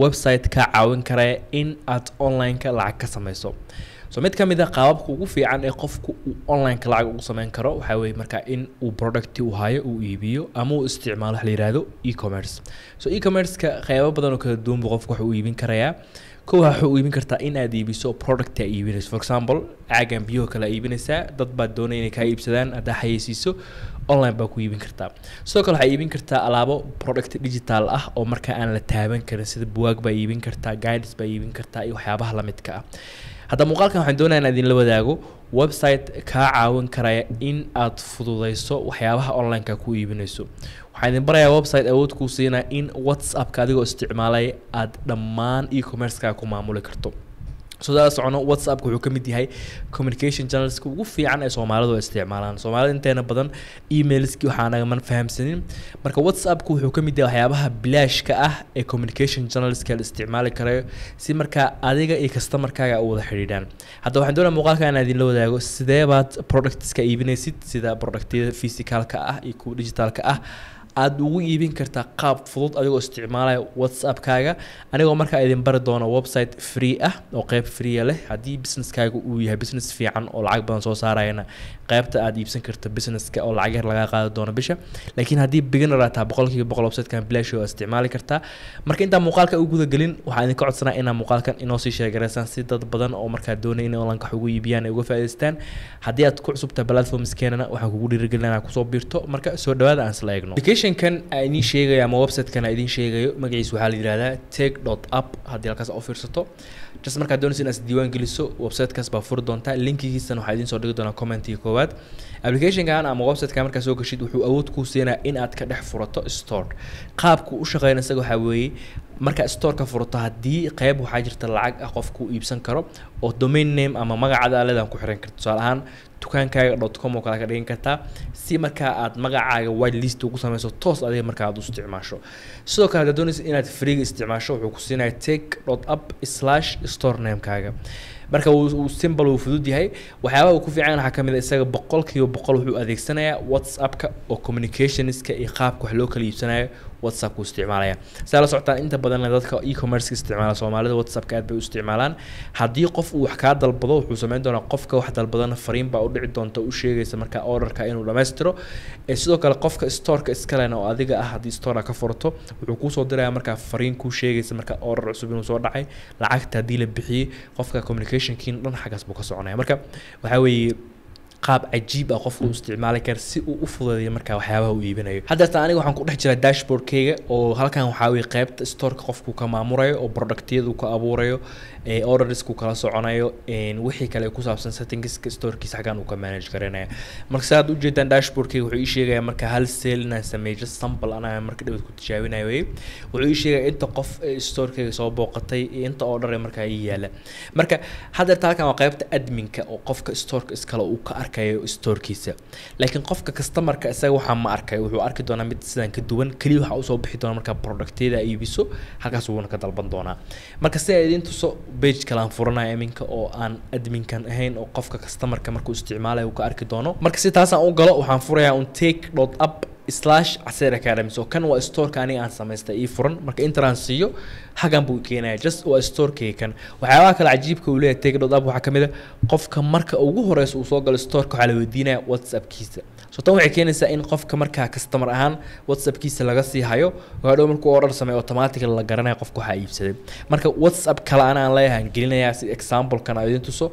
Website kaa caawin karaya in aad online-ka lacag ka sameyso. So mid ka mid a qaababka ugu fiican ee qofku uu online-ka lacag ugu sameyn karo waxaa weeye markaa in uu product uu hayo uu iibiyo ama uu isticmaalo wax la yihahdo e-commerce. So e-commerce-ka qeybo badan oo kala duwan buu qofku wax u iibin karayaa. Kow, waxa u iibin kartaa in aad iibiso product aad iibinayso. For example, caagan biyaho kale iibinaysaa, dad baad doonaya inay kaa iibsadaan, haddaa xayeysiiso online baa ku iibin kartaa. Sidoo kale waxaa iibin kartaa alaabo product digital ah oo markaa aan la taaban karin, sida buwaag baa iibin kartaa, guides baa iibin kartaa iyo waxyaabaha lamidka ah. Hadda muuqaalkan waxaan doonaya inaan idinla wadaago website kaa caawin karaya in aad fududeyso waxyaabaha online-ka ku iibinayso. Waxaan idin barayaa website awood kuu siinaya in WhatsAppka adigoo isticmaalaya aad dhammaan e-commerce-ka ku maamuli karto. So daa socono, WhatsAppka wuxuu ka mid yahay communication channelska ugu fiican ee Soomaalidu ay isticmaalaan. Soomaalida inteena badan emailski waxaa nagaman fahamsanin. Marka WhatsAppka wuxuu ka mid yahay waxyaabaha bilaashka ah ee communication channelska la isticmaali karayo si markaa adiga iyo customerkaaga u wada xidhiidhaan. Hadda waxaan doonaya muuqaalka inaan idinla wadaago sidee baad productska iibinaysid, sida productyada physicalka ah iyo kuwa digitalka ah, aada ugu iibin kartaa qaab fudud adigoo isticmaalaya WhatsAppkaaga, anigoo markaa idin bari doono website free ah oo qeyb freea leh. Haddii businesskaaga uu yahay business fiican oo lacag badan soo saarayana, qeybta aad iibsan karto businesska oo lacag yar lagaa qaadi doono bisha. Laakiin haddii beginner aad tahay, 100% websitekan bilaash oo isticmaali kartaa. Marka intaan muuqaalka u guda gelin, waxaan idinka codsanaa inaa muuqaalkan inoo sii sheegaraysaan si dad badan oo markaa doonaya inay online wax ugu iibiyaan ay uga faa'iidaystaan. Haddii aad ku cusubtahay platformskeenana, waxaan kugu dhiirigelin inaad kusoo biirto. Marka soo dhawaada, aan isla eegno applicationkan aan idiin sheegayo ama websitekan aan idiin sheegayo. Magaciisa waxaa la yihahdaa take.app. Haddii halkaas u fiirsato, just markaad doonaysa inaad isdiiwaan geliso, websitekaas baa furi doontaa. Linkigiisana waxaa idiin soo dhigi doonaa commentiga koowaad. Applicationkan ama websitekan markaa soo gashid, wuxuu awood kuu siinaya in aad ka dhex furato store. Qaabku u shaqeynaya isaga waxaa weeye, markaa store ka furato, haddii qeyb waxaa jirta lacag ah qofku iibsan karo oo domain name ama magacada aleedan ku xiran karto. Tusaale ahaan, dukaankaaga.com oo kale ka dhigan kartaa, si markaa aad magacaaga white list ugu sameyso, toos adiga markaa aad u isticmaasho. Sidoo kale haddaad doonaysa inaad freega isticmaasho, wuxuu ku siinaya take.app/store namekaaga. Marka wuu simple, wuu fudud yahay. Waxyaabaha uu ku fiican waxaa kamid a isaga 100% wuxuu adeegsanayaa WhatsAppka oo communicationska iyo qaabka wax loo kala iibsanayo WhatsAppku isticmaalaya. Saa la socotaan, inta badanna dadka e-commerce isticmaala Soomaalida WhatsAppka aad bay u isticmaalaan. Haddii qof uu wax kaa dalbado, wuxuu sameyn doonaa qofka wax dalbadana fariin baa u dhici doonta u sheegaysa marka orderka inuu dhammaystiro. Sidoo kale qofka storeka iskalena oo adiga ah, haddii store ka furato, wuxuu kuusoo diraya markaa fariin kuu sheegaysa marka order cusub inuu soo dhacay, lacagta haddii la bixiyey. Qofka communicationkiin dhan xaggaas buu ka soconaya. Marka waxaa weeye qaab cajiib ah qofku uu isticmaali kara si uu u fududeeyo markaa waxyaabaha uu iibinayo. Haddeerta aniga waxaan ku dhex jiraa dashboardkayga, oo halkan waxaa weye qeybta storeka qofku ka maamurayo oo productyada uu ka abuurayo, ordersku kala soconayo, wixii kale ku saabsan settingska storekiisa xaggan uu ka manage garanaya. Marka sidaad ujeedaan, dashboardkayga wuxuu ii sheegaya marka hal sale inaan sameeyo, just sample anaa marka dhawad ku tijaabinayo weye. Wuxuu ii sheegaya inta qof ee storekayga soo booqatay iyo inta order ee markaa ii yaala. Marka haddeerta halkan waa qeybta adminka oo qofka storeka iskale uu ka arkayo storekiisa, laakiin qofka customerka isaga waxaa ma arkayo. Wuxuu arki doonaa mid sidan ka duwan. Keliya waxaa usoo bixi doona markaa productyada ay iibiso, halkaas wuuna ka dalban doonaa. Marka si ay idin tuso, page kale aan furanaya iminka oo aan adminkan ahayn oo qofka customerka markuu isticmaalayo uu ka arki doono. Marka si taasaan u galo, waxaan furayaa un take.app/caseer academy. So kan waa storeka aniga aan samaystay ii furan. Marka intaan siiyo, hagan buu keenaya. Just waa storekeyga kan. Waxyaabaha kale cajiibka uu leeyahay take.app waxaa kamid a, qofka marka ugu horeysa uu soo galo storeka, waxaa la weydiinaya WhatsAppkiisa. So tan waxay keenaysaa in qofka markaa customer ahaan WhatsAppkiisa laga sii hayo, hadhow markuu order sameeyo automatically la garanayo qofka waxaa iibsaday. Marka WhatsApp kale ana aan leeyahay aan gelinayaa si example-kan aan idin tuso.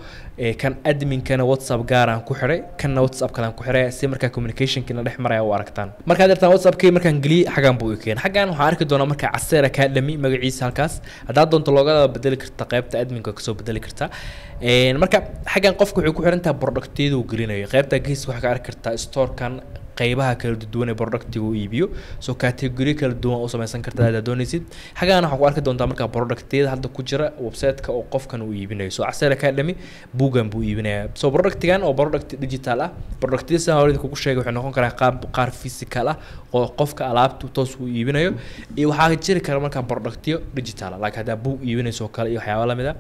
Kan adminkana WhatsApp gaar aan ku xiray, kanna WhatsApp kale aan ku xiraya, si markaa communicationkina dhex maraya u aragtaan. Markaa deertaan WhatsAppkii markaan geliyey, xaggan buu i keenay. Xaggan waxaan arki doonaa marka Caseer Academy magaciisa halkaas. Haddaad doonto loogada bedeli karta, qaybta adminka kasoo bedeli kartaa. Marka xaggan qofka wuxuu ku xiran tahay productyada uu gelinayo. Qaybta gees waxaa ka arki kartaa storekan qaybaha kala duwan ee productiga uu iibiyo. So category kala duwan u samaysan kartaa haddaad doonaysid. Xaggan waxaa ku arki doontaa markaa productyada hadda ku jira website-ka oo qofkan uu iibinayo. So Caseer Academy buuggan buu iibinayaa. So productigan oo product digital ah, productyada sidaan hore idinkugu sheegay waxay noqon karaa qaab qaar physical ah oo qofka alaabta toos uu iibinayo, iyo waxaa jiri kara markaa productyo digital ah, like haddaa buug iibinayso oo kale iyo waxyaaba lamid ah.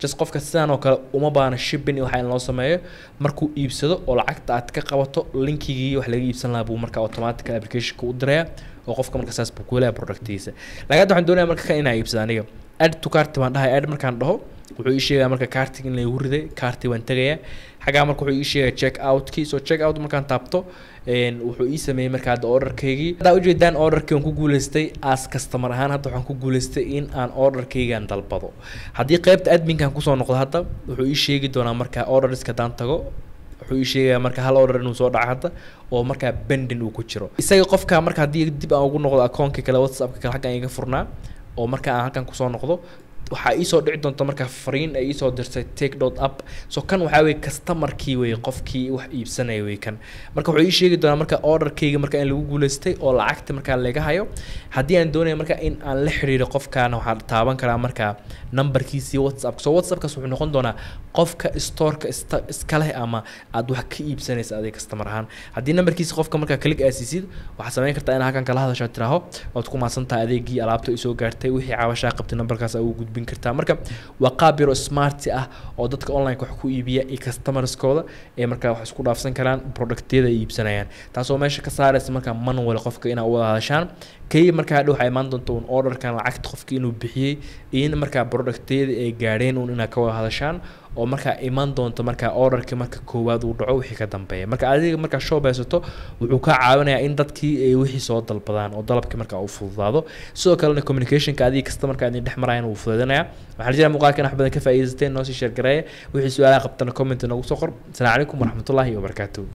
Just qofka sidaan oo kale uma baahna shipping iyo waxa in loo sameeyo. Markuu iibsado oo lacagta aad ka qabato, linkigii wax laga iibsan lahaa buu marka automatic applicationka u diraya, oo qofka marka saas buu ku helaya productiisa. Laakiin hadda waxaan doonaya marka kan inaa iibsado aniga. Add to cart baan dhahay. Add markaan dhaho, wuxuu ii sheegaya marka cartiga in laygu riday. Carti waan tegayaa xaggaa. Marka wuxuu ii sheegaya check outkii. So check out markaan taabto, wuxuu ii sameeyey marka hadda orderkaygii. Haddaa ujeedaan, orderkii waan ku guuleystay as customer ahaan. Hadda waxaan ku guuleystay in aan orderkaygan dalbado. Haddii qaybta adminkan kusoo noqdo, hadda wuxuu ii sheegi doonaa marka orderska haddaan tago, wuxuu ii sheegayaa marka hal order inuu soo dhaco hadda oo markaa pending uu ku jiro isaga qofka. Marka haddii dib aan ugu noqdo accountka kale, WhatsAppka kale xaggan iga furnaa, oo marka aan halkan kusoo noqdo, waxaa iisoo dhici doonta marka fariin ay iisoo dirtay take.app. So kan waxaa weye customerkii wey, qofkii wax iibsanaya wey kan. Marka wuxuu ii sheegi doonaa marka orderkayga marka in lagu guuleystay oo lacagta markaa laga hayo. Haddii aan doonayo marka in aan la xiriiro qofkaana, waxaan taaban karaa marka numberkiisii WhatsApp. So WhatsAppkaas wuxuu noqon doonaa qofka storeka iska leh ama aad wax ka iibsanaysa adiga customer ahaan. Haddii numberkiisa qofka markaa click aad siisid, waxaad samayn kartaa inaad halkan kala hadasho, tiraaho waad ku mahadsan tahay adeegii alaabta ay soo gaartay, wixii cabashaa qabtay numberkaas aad ugu gudbin kartaa. Marka waa qaab yaro smart ah oo dadka online wax ku iibiya iyo customerskooda ee markaa wax isku dhaafsan karaan productyada ay iibsanayaan, taasoo meesha ka saaraysa markaa manual qofka inaa u wada hadashaan kaliya. Markaa hadhow waxaa imaan doonta un orderkan lacagta qofka inuu bixiyey iyo in markaa productyada ay gaadheen un inaad ka wada hadashaan, oo markaa iman doonto markaa orderkii marka koowaad uu dhaco wixii ka dambeeya. Marka adiga markaa shop haysato, wuxuu kaa caawinayaa in dadkii ay wixii soo dalbadaan oo dalabkii markaa uu fududaado. Sidoo kalena communicationka adiga customerka idin dhex marayana wuu fududeynaya. Waxaan rajaynayaa muuqaalkan wax badan ka faa'iidaysateen. Noo sii share gareeya. Wixii su-aalaha qabtana comment noogu soo qor. Asalaamu calaykum waraxmatullaahi wabarakaatuh.